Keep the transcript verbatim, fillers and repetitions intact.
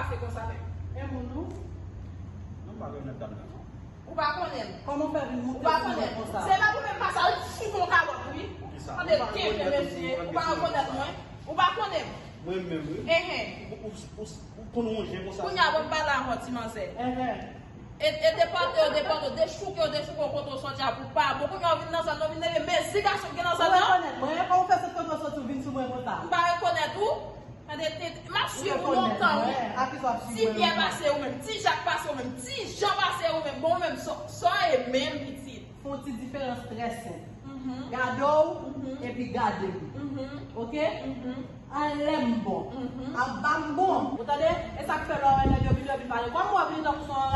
Fè konsa menm. E moun nou? Non, m pa rekonèt dam nan non. Ou pa konnen l. Kòman w fè vin Ou moute pa sou mwen konnen l. konsa? Se la pou menm pase al fout yon kabòt wi. Poukisa? Tande kenbe mesye. Ou pa rekonèt mwen. Ou pa konnen m. Mwen menm wi. Enhen. Ou- ou- ou- Ou konn wonje konsa. Kounye a ban m pale avè w ti manzè. Enhen. E e depòte yo, depòte yo, dechouke yo, dechouke yo kote w sòti a pou pa bon. Kounye a w vin nan zòn nan, w vin leve mezi gason ki gen nan Ou zòn nan. rekonèt mwen? Kòman w fè sot kote w sot ou vin sou mwen konsa? M pa rekonèt ou. Tande, te- m ap Ou swiv ou rekonèt lontan wi. Mwen, a ki sa w ap swiv Ti mwen Pyè lontan? Pase ou menm, Ti Jak Pase ou menm, Ti Jan Pase ou menm. Bon, ou menm, sa sa ye menm pitit. Fè yon ti diferans trè senp. Mhm. Gade w, Mhm. epi gade m. Mhm. Ok? Mhm. Anlè m bon. Mhm. Anba m bon. Ou tande? E sa k fè lè w wè nèg yo vin yo vin pale. Kòm w ap vin tankou son